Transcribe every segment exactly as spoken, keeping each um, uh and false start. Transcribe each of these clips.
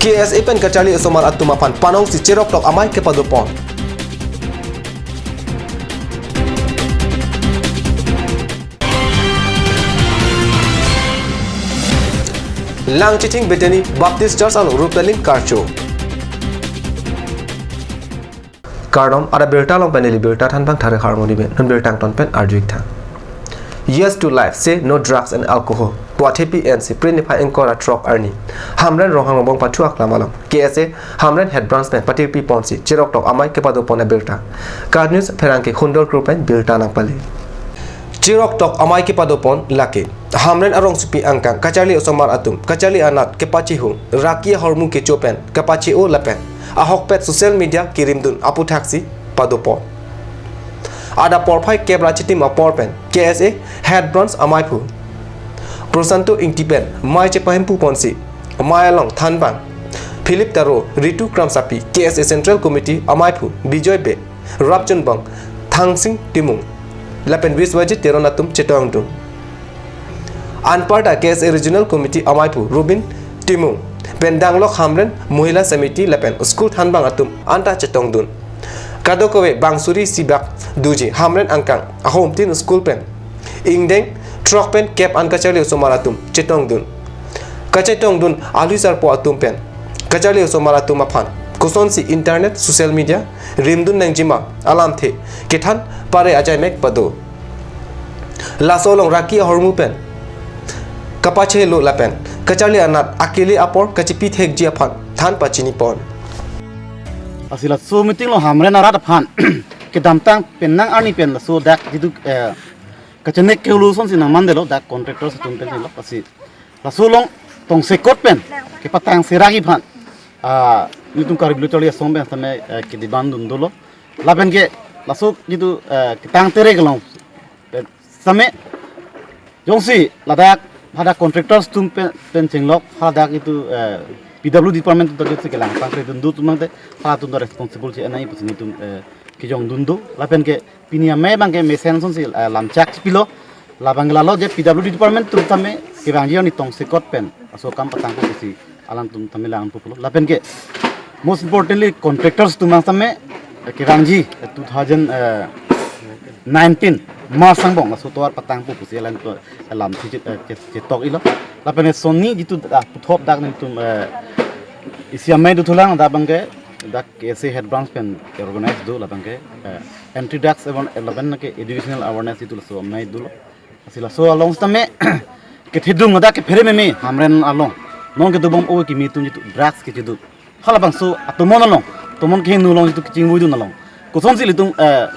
K S A pen kacharli osomar atum aphan panongsi cheroktok amei kepadopon. Langchithing Bethany Baptist Church along Rup Talim karcho. Kardom, ada birta along pen neli birta thanbang Thare Harmoni pen, non birta angton pen arju-ik tha. Yes to life, say no drugs and alcohol. Pu athepi ensi Phre niphai ingkoi ra throk arni Hamren Ronghang Rongbong pathu aklam along K S A Hamren Head Branch pen patirpi ponsi cheroktok amei kepadopon abirta. KAT News pherangke Hundol Kro pen birta nangpale. Cheroktok amei kepadopon lake Hamren arongsopi angkang kacharli osomar atum kacharli anat kepachehung, raki ahormu kecho pen kapache-o lapen ahokpet social media kerimdun aphuthaksi padopon. Adap porphai kep ra chitim apor pen K S A Head Branch ameiphu Prosanto Ingti pen mei chepahemphu ponsi mei along thanbang Philip Taro, Ritu Kramsapi, K S A Central Committee ameiphu Bijoy Bey, Rapchunbong Thangsing Timung lapen Biswajit Teron atum chetongdun. Anparta K S A Regional Committee ameiphu Rubin Timung pen danglok Hamren Mohila Samiti lapen school thanbang atum anta chetongdun. Kadokave bang suri isi bak doji Hamren angkang ahomtin school pen ingdeng throk pen kep an kacharli osomar atum chetongdun. Kachetongdun alui sarpo atum pen kacharli osomar atum aphan kosonsi internet, social media rimdun nangjima alamthe kethan pare ajaimek pado. Laso along raki ahormu pen kapachelo lapen kacharli anat akele apor kachepi thekji aphan than pachinipon. Lasi laso meeting along Hamren arat aphan kedamtang penang arni pen laso dak jitu, eh, kachenek kehulu asonsi nangmandetlo, dak contractors atum pen lo. Lasi laso along tongsekot pen kepatang seragi aphan, ah, nelitum Karbi Lo Charli Asong pen tame, eh, kedibandun dolo. Lapen ke laso jitu, eh, ketang terek along, eh, tame jongsi ladak hadak contractors atum pen, pen chenglok hadak jitu, eh, P W D department atum ta jitu kelang pangkre dun do atum mangte halatum ta responsible che-en nangji pusi nelitum, eh, kejongdun do. Lapen ke pini amei abangke mesen asonsi, eh, lamchak pilo. Labang lalo je P W D department atum tame kevangji arni tongsekot pen laso akam patangpo pusi alangtum tame lang pulo. Lapen ke most importantly contractors atum tame, eh, kevangji, eh, two thousand nineteen March angbong laso atovar patangpo pusi alangtum alam che-, eh, che-, chetok-ilo. Lapen ke sonni jitu, ah, puthot dak nelitum, eh, isi amei dothulang dak abangke dak K S A Head Branch pen organize do labangke, eh, anti drugs awan-, lapen ke educational awareness jitu laso amei dolo. Lasi laso along sitame kethedung dak kephere meme Hamren along. Non kedobom o kimi atum jitu drugs kechedo. Halabangso atomon along, atomon kehingno along jitu kechingvuidun along. Kosonsi ilitum, eh,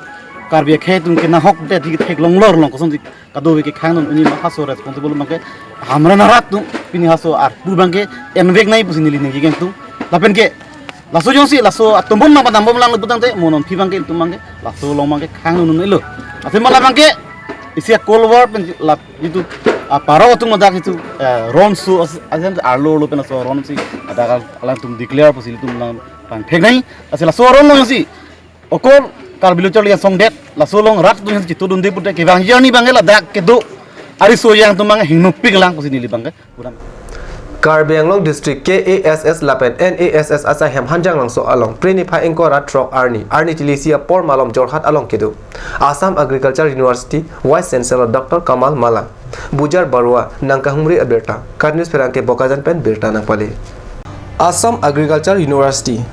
Karbi akhei atum kenahokdet ji theklong lor along kosonsi kadokave kekhangdun unji ma halaso responsible abangke Hamren arat atum pini halaso arpu abangke envek nangji pusi neli ningje kangtung. Lapen ke laso jongsi laso atomon nangpadambom lang putangte mo non aphi abangke itum abangke laso along abangke khangdun un-elo. Athema labangke isi a-Cold War pen la jitu, ah, parok atum ladak jitu, eh, ronso as-, ajan arlo arlo pen laso ronsi ladak alangtum declare pusi ilitum lang pangthek nangji. Lasi laso aron alongsi okor Karbi Lo Charli Asong det, laso along rat atum chitudunde pute kevangji arni abangke ladak kedo ariso ajang atum abangke hingnopik lang pusi neli abangke. Karbi Anglong District K A S S lapen N A S S asaihem hanjanglangso along Phre niphai ingkoi ra throk arni, arni chilisi apor malom Jorhat along kedo Assam Agriculture University Vice Chancellor Doctor Kamal Mala Bajor Barua nangkahumri abirta. KAT News pherangke Bokajan pen birta nangpale. Assam Agriculture University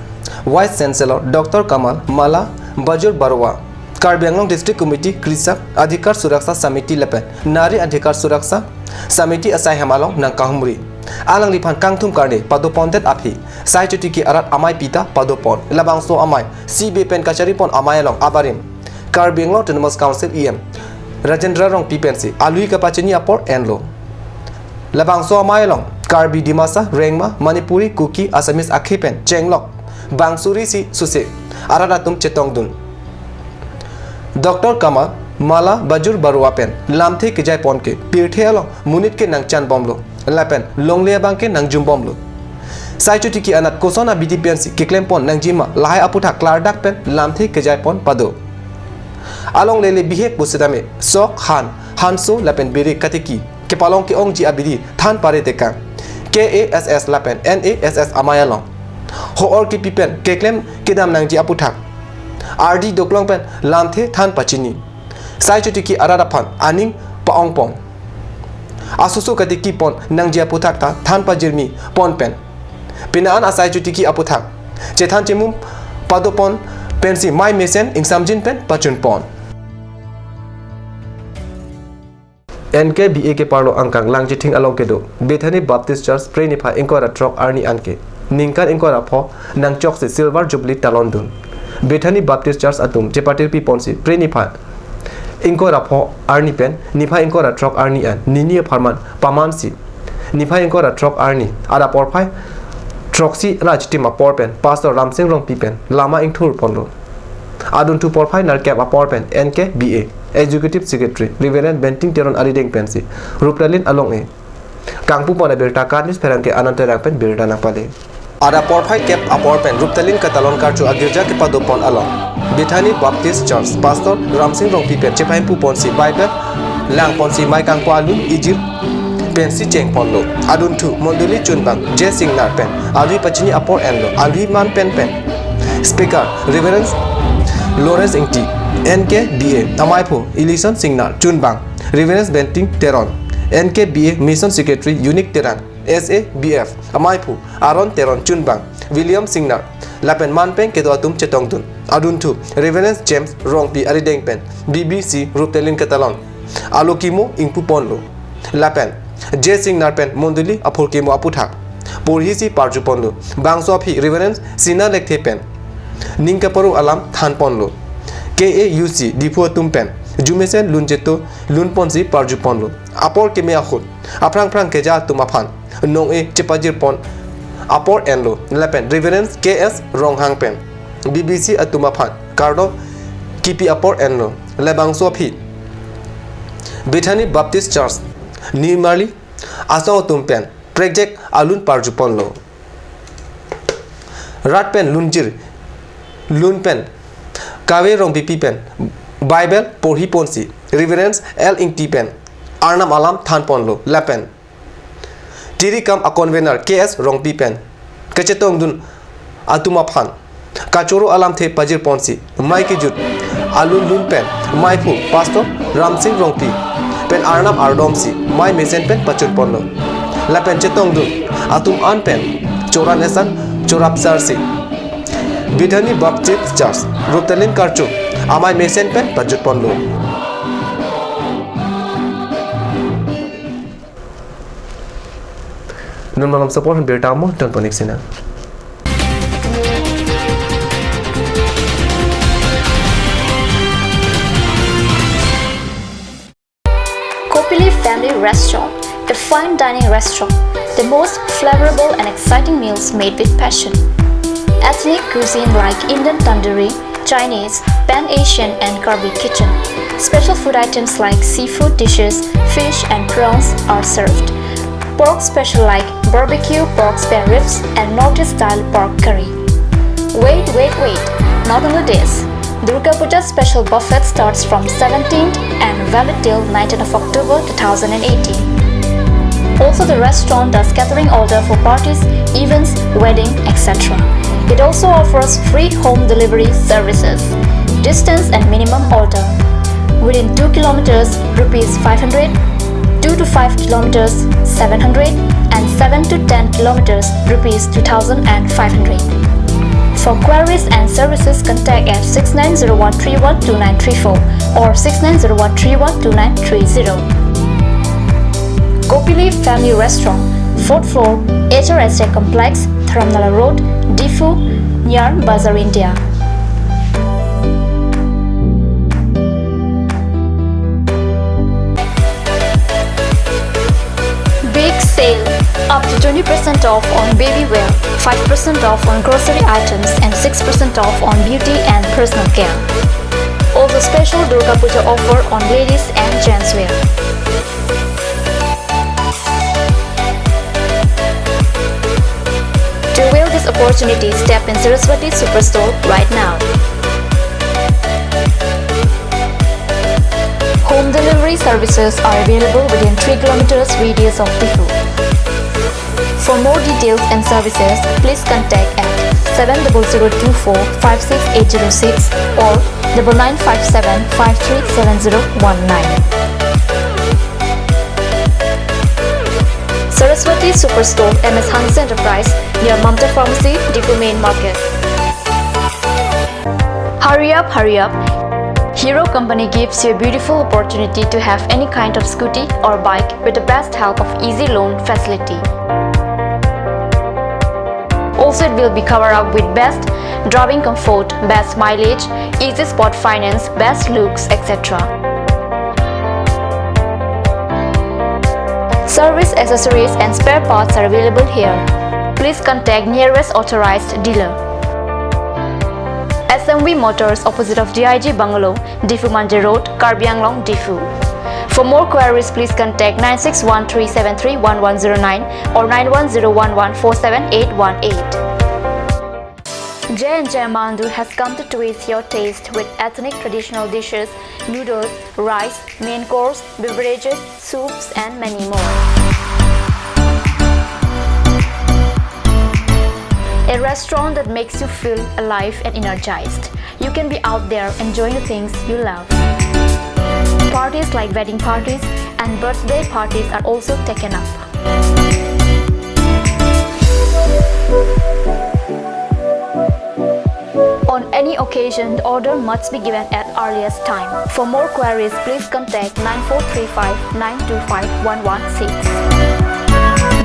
Vice Chancellor Doctor Kamal Mala Bajor Barua, Karbi Anglong District Committee Krisak Adhikar Suraksha Samiti lapen Nari Adhikar Suraksha Samiti asaihem along nangkahumri. Alangliphan kangthum karne padopondet aphi sai chotiki arat amei pita padopon. Labangso amei C B pen kacharipon amei along abarim Karbi Anglong Autonomous Council E M Rajendra Rongpi pensi alui kapachini apor enlo. Labangso amei along Karbi, Dimasa, Rengma, Manipuri, Kuki, Assamese akhei pen chenglok bang suri isi suse arat atum chetongdun. Doctor Kamal Mala Bajor Barua pen lamthe kejaipon ke pirthe along monit ke nangchanbomlo lapen longle abangke nangjumbomlo. Sai chotiki anat koson abidi pensi keklempon nangjima lahai aphuthak klardak pen lamthe kejaipon pado. Along lele bihek pusitame sok, han, hanso lapen bere katiki kepalong ke-ongji abidi than pare tekang. K A S S lapen N A S S amei along ho-or kipi pen keklem kedam nangji aputhak ardi doklong pen lamthe than pachini, sai chotiki arat aphan aning pa-ong pon, asusu katiki pon nangji aputhak ta than pajirmi pon pen, pini an asai chotiki aputhak chethan chemum pado pon pensi mei mesen ingsamjin pen pachun pon. N K B A keparlo angkang Langchithing along kedo Bethany Baptist Church Phre niphai ingkoi ra throk arni anke ningkan ingkoi ra pho nangchoksi Silver Jubilee talon dun. Bethany Baptist Church atum chepatirpi ponsi Phre niphai ingkoi ra pho arni pen niphai ingkoi ra throk arni an nini apharman pamansi niphai ingkoi ra throk arni adap porphai throksi ra chitim apor pen Pastor Ramsing Rongpi pen lama ingthur ponlo. Adunthu porphai nerkep apor pen N K B A Executive Secretary Reverend Benting Teron arideng pensi Ruptalin along-e kangpu pon abirta Kanis Pherangke Anand Terang pen birta nangpale. Adap porphai kep apor pen Ruptalin katalon karcho agirja kepado pon along Bethany Baptist Church Pastor Ramsing Rongpi pen chepahempu ponsi Bible lang ponsi mei kangpu alun ijir pensi cheng ponlo. Adunthu mondoli chunbang J Singnar pen alui pachini apor enlo. Alui man pen pen Speaker Reverend Lawrence Ingti, N K B A amaiphu Elison Singnar, chunbang Reverend Benting Teron, N K B A Mission Secretary Unique Terang, S A B F amaiphu Aaron Teron, chunbang William Singnar lapen man pen kedo atum chetongdun. Adunthu Reverend James Rongpi arideng pen B B C Ruptalin katalon alokimo ingpu ponlo. Lapen J Singnar pen mondoli aphurkimo aputhak porhisi parju ponlo. Bangso aphi Reverend Sina Lekthe pen ning kaparo alam than ponlo. K A U C Diphu atum pen jumesen lunjeto lun ponsi parju ponlo. Apor keme ahut aphrang phrang keja atum aphan nong-e chepajir pon apor enlo. Lapen Reverend K S Ronghang pen B B C atum aphan kardom kipi apor enlo. Labangso aphi Bethany Baptist Church New Marli asong atum pen prekjak alun parju ponlo. Rat pen lunjir lun pen Kave Rongpipi pen Bible porhi ponsi Reverend L Ingti pen Arnam alam than ponlo. Lapen tirikam a-convener K S Rongpi pen kachetongdun atum aphan kachoro alamthe pajir ponsi mei kejut alun lun pen meiphu Pastor Ramsing Rongpi pen Arnam ardomsi mei mesen pen pachun ponlo. Lapen chetongdun atum an pen choran esan chorap sarsi Bethany Baptist Church Ruptalin karcho amei mesen pen pajut ponlo. Non malom apor aphan birta mo ton ponik sina. Kopili Family Restaurant, a fine dining restaurant, the most flavorable and exciting meals made with passion. Ethnic cuisine like Indian tandoori, Chinese, Pan-Asian and Karbi kitchen. Special food items like seafood dishes, fish and prawns are served. Pork special like barbecue pork spare ribs and Northeast style pork curry. Wait, wait, wait! Not only this, Durga Puja special buffet starts from seventeenth and valid till nineteenth of October two thousand eighteen. Also, the restaurant does catering order for parties, events, wedding, et cetera. It also offers free home delivery services. Distance and minimum order: within two kilometers, rupees five hundred, two to five kilometers, seven hundred, and seven to ten kilometers, rupees two thousand five hundred. For queries and services, contact at six nine zero one three one two nine three four or six nine zero one three one two nine three zero. Kopili Family Restaurant, fourth floor, H R S A Complex, Dharamnala Road, Diphu, near Bazar India. Big sale! Up to twenty percent off on baby wear, five percent off on grocery items, and six percent off on beauty and personal care. Also, special Durga Puja offer on ladies and gents wear. To avail this opportunity, step in Saraswati Superstore right now. Home delivery services are available within three kilometers radius of Diphu. For more details and services, please contact at seven double zero two four five six eight zero six or double nine five seven five three seven zero one nine. Saraswati Superstore, M S Hanse Enterprise, near Mamta Pharmacy, Diphu Main Market. Hurry up, hurry up. Hero Company gives you a beautiful opportunity to have any kind of scooty or bike with the best help of easy loan facility. Also, it will be covered up with best driving comfort, best mileage, easy spot finance, best looks, et cetera. Service accessories and spare parts are available here. Please contact nearest authorized dealer. S M V Motors, opposite of D I G Bungalow, Diphu Manja Road, Karbi Anglong, Diphu. For more queries, please contact nine six one three seven three one one zero nine or nine one zero one one four seven eight one eight. J and J Amandu has come to twist your taste with ethnic traditional dishes, noodles, rice, main course, beverages, soups, and many more. A restaurant that makes you feel alive and energized. You can be out there enjoying the things you love. Parties like wedding parties and birthday parties are also taken up. On any occasion, the order must be given at earliest time. For more queries, please contact nine four three five nine two five one one six.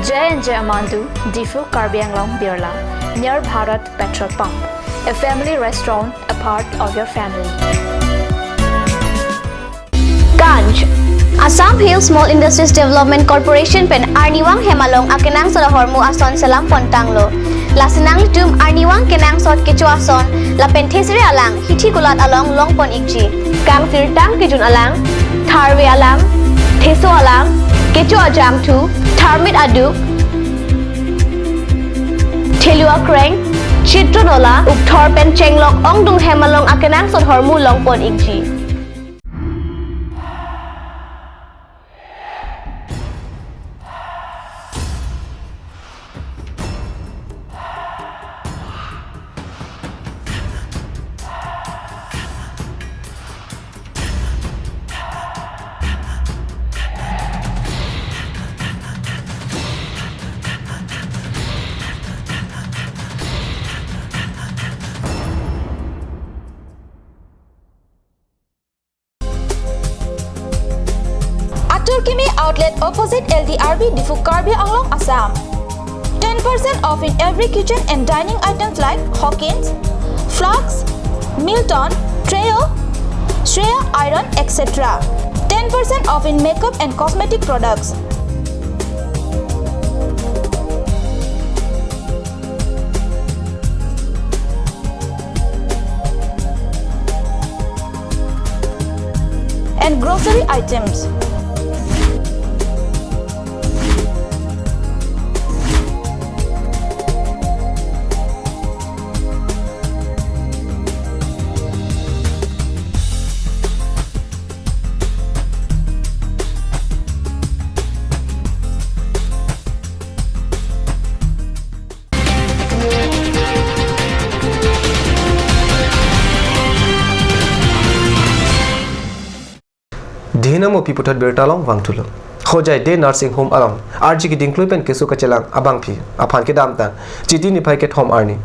J and J Amandu, Diphu, Karbi Anglong, Birla, near Bharat Petrol Pump. A family restaurant, a part of your family. Ganj. Assam Hill Small Industries Development Corporation pen arnivang hem along akenangsot ahormu ason selam pontanglo. Lasi nanglitum arnivang kenangsot kecho ason lapen thesere alang hithi kulat along longpon ikji. Kangsirtang kejun alang, tharve alang, theso alang, kecho ajangthu, tharmit aduk, thelu akreng, chitron ola, ukthor pen chenglok ongdung hem along akenangsot ahormu longpon ikji. Atur Kimi Outlet, opposite L D R B, Diphu, Karbi Anglong, Assam. Ten percent off in every kitchen and dining items like Hawkins, flasks, Milton, Trio, Shreya iron, et cetera. Ten percent off in makeup and cosmetic products. And grocery items. Dhinamo pi puthot birta along vangthulo. Hojai Day Nursing Home along arji keding klui pen keso kachelang abangpi aphan kedamtang Chiti niphai kethom arni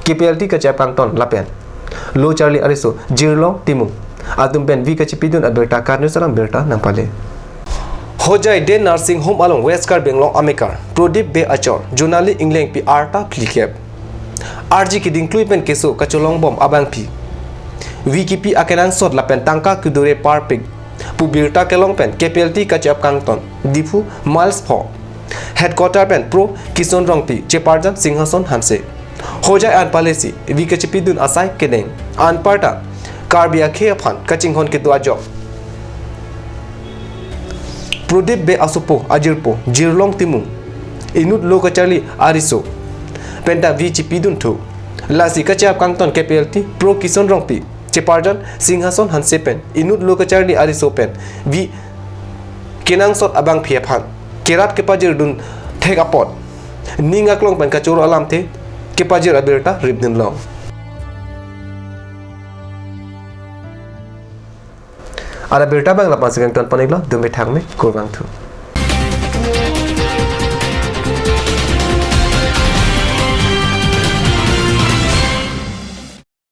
K P L T kachep kangton lapen lo charli ariso Jirlong Timung atum pen vi kachipidun abirta Karni Sarang birta nangpale. Hojai Day Nursing Home along West Karbi Anglong amekar Prodip Bey achor Jonali Englengpi arta phlikep arji keding klui pen keso kacholongbom abangpi vi kipi akenangsot lapen tangka kedure parpik pu birta kelong pen K P L T kachep kangton Diphu Miles pho headquarter pen Pro Kison Rongpi cheparjan Singhason Hanse. Hojai anpalesi vi kachipidun asai kedeng anparta Karbi akhei aphan kachinghon kedo ajok Prodip Bey asopo ajirpo Jirlong Timung inut lo kacharli ariso penta vi chipidunthu. Lasi kachep kangton K P L T Pro Kison Rongpi cheparjan Singhason Hanse pen inut lo kacharli ariso pen vi kenangsot abangpi aphan kerap kepajirdun thek apot ning aklong pen kachoro alamthe kepajir abirta ripdun long. Ara birta abang lapu-an si kangton pon-iklo, dome thakme, kurvangthu.